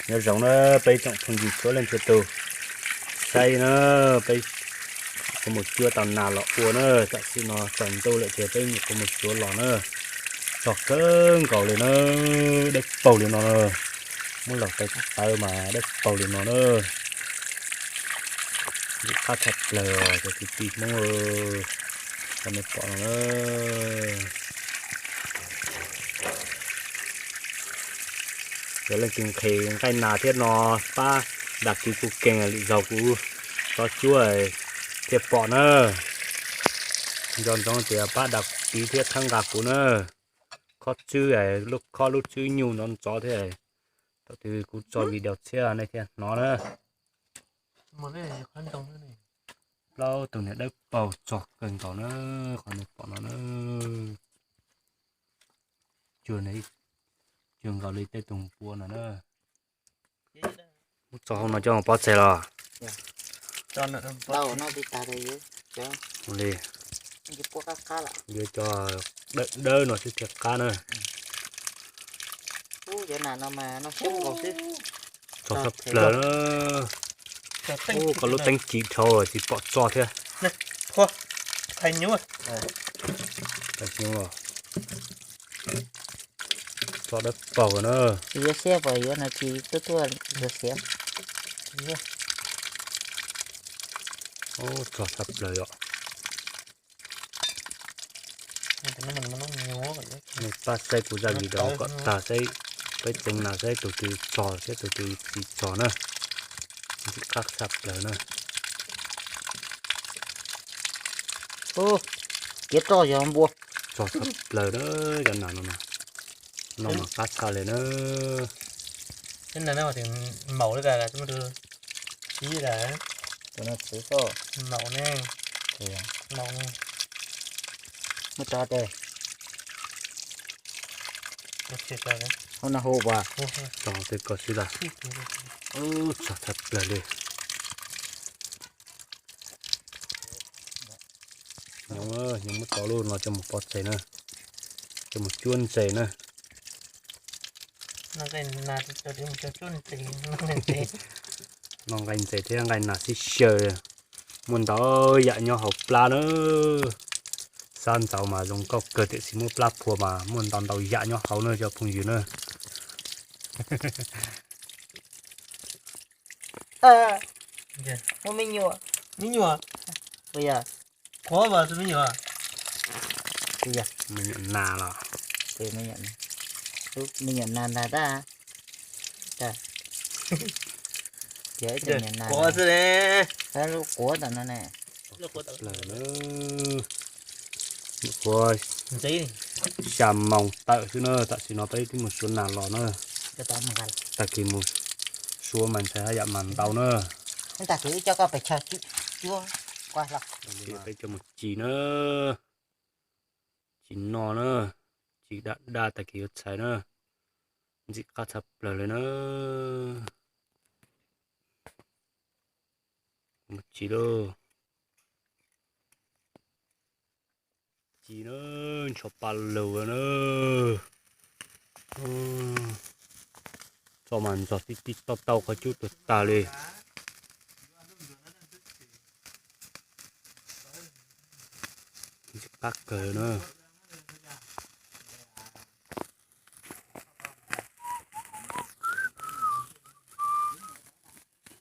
Nyob zoo na peb tsoom phooj ywg txhua leej txhua tus, saib na, peb kuv mus cuab tau nas los ua na, tam sim no tsaus ntuj lawm ces peb nyuam qhuav mus cuab los na, tsog kawg nkaus li na, dawb paug li no na, muab los tawv tawv mas dawb paug li no na. Ntxim qab tshaj plaws cov kwv tij Hmoob, qhov nej pom no na. Yog leej twg nqhis nqaij nas thiab no pab dag kiv kuv keeg, lwm zaus kuv tso cuab thiaj pom na. Nco ntsoov tias pab dag kiv thiab txhawb nqa kuv na. Khob tswb, khob lub tswb nyuj ntxov ntxov thiab, thaum twg kuv tso video tshiab nej thiaj hnov na. Plaub tug niag dawb paug tsog kawg nkaus na, qhov nej pom no na. Cuag nkaus li tej tug npua no na. Muab tso hauv no coj mus pov tseg los? Li, yuav cov dawb dawb no xwb thiaj qab na. Tsog tshaj plaws na. Ub, koj lub teeb ci dhau tsis pom tso thiab. Tsog dawb paug na. Yuav siab pom yuav no tsis tuaj tuaj yuav siab. Tsog tshaj plaws yom. Nej pab saib kuv zaj video kom tag saib, peb tseev nas saib tus twg tsog thiab tus twg tsis tsog na. Ntxim qab tshaj plaws na. Kev roj yog npua. Tsog tshaj plaws na, cov nas no na. No mas qab tshaj li na. Maum li tas, siv tas. Maum ne, maum ne. Muab tso tes. Hauv no hu as. Tso tes kom siv tas. Tsog tshaj plaws li. Nyob, nyob muab tso lub no coj mus pov tseg na, coj mus cuab ntses na. Noj nqaij ntses thiab nqaij nas sib xyaw. Muaj ntau yam nyob hauv plab na. Xab ntxauv mas zoo nkauj kawg tiam sis muaj plab phua mas muaj ntau ntau yam nyob hauv na cov phooj ywg na. Muaj me nyuam. Me nyuam. Puas yog? Qhuav mas tus me nyuam. Puas yog? Me nyuam nas los? Me nyuam nas ntag tab. Qhuav xwb ne. Lub qhuav tom no ne. Qhuav xya moos tawm xwb na, tam sim no peb twb mus suav nas los na. Tag kis mus suav mas ntshai haj yam mas ntau na. Peb coj mus ci na, ci no na, ci daj daj tag kis yuav txhais na. Ntxim qab tshaj plaws li na. Mus ci lauj. Ci na, ntsho pa lug na. Tso mas ntxog tib tib tauj tauj qhov cub tuag tag li. Ntxim qab kawg na.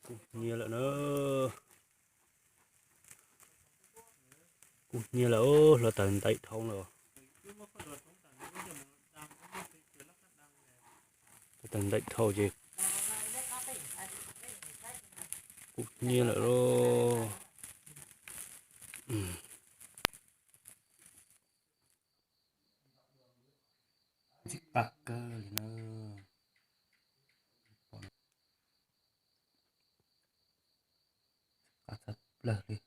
Kub hnyiab lawm na. Kub hnyiab lawm, hluav taws ntaim dhau lawm. Hluav taws ntaim dhau ces kub hnyiab lawm lauj. Ntxim qab kawg li na. Qab tshaj plaws li.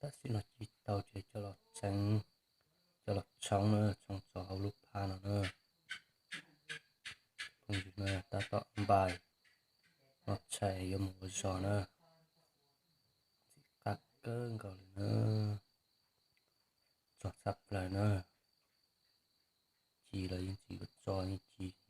Tam sim no ci tau ces coj los txheev, coj los tshoob na, tshoob tso hauv lub phab no na. Phooj ywg na, tab tom npais los tshais yuav mus ua zog na. Ntxim qab kawg nkaus li na. Txog tshaj plaws na. ci los yeej tsis tso yeej ci.